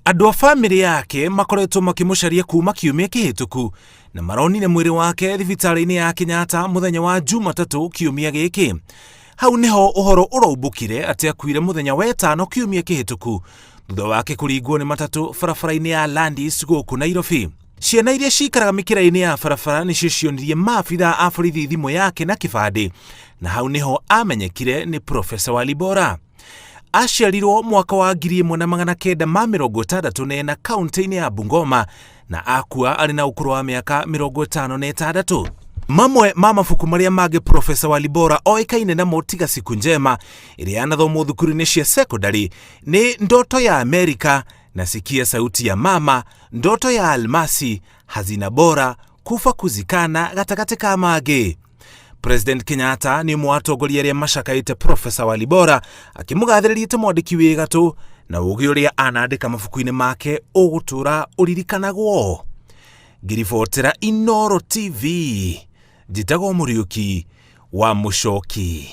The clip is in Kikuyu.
Andũ a famĩlĩ yake makoretwo makĩmũcaria kuma kiumia kĩhĩtũku na maronire mwĩrĩ wake thibitarĩ-inĩ ya Kenyatta mũthenya wa Jumatatũ kiumia gĩkĩ. Hau nĩho ũhoro ũraumbũkire atĩ akuire mũthenya wetano kiumia kĩhĩtũku thutha wake kũringwo nĩ matatũ barabara-inĩ ya Landis gũkũ Nairobi. Ciana iria cikaraga mĩkĩra-inĩ ya barabara nĩcio cionirie maabithaa a borithi thimũ yake na kĩbandĩ na hau nĩho amenyekire nĩ Profesa Walibora. Aciarirwo mwaka wa 1964 kaunti-inĩ ya Bungoma na akua arĩ na ũkũrũ wa mĩaka 56. Mamwe ma mabuku marĩa mangĩ Profesa Walibora oĩkaine namo tiga Siku Njema ĩrĩa yanathomwo thukuru-inĩ cia secondary nĩ Ndoto ya Amerika na Sikia Sauti ya Mama, Ndoto ya Almasi, Hazina Bora, Kufa Kuzikana gatagatĩ ka mangĩ. President Kenyatta nĩ ũmwe wa atongoria arĩa macakaĩte Profesa Walibora akĩmũgathĩrĩria ta mwandĩki wĩ gatũ na ũgĩ ũrĩa anandĩka mabuku-inĩ make ũgũtũra ũririkanagwo. Ngĩribotera Inooro TV, njĩtagwo Mũriũki wa Mũcoki.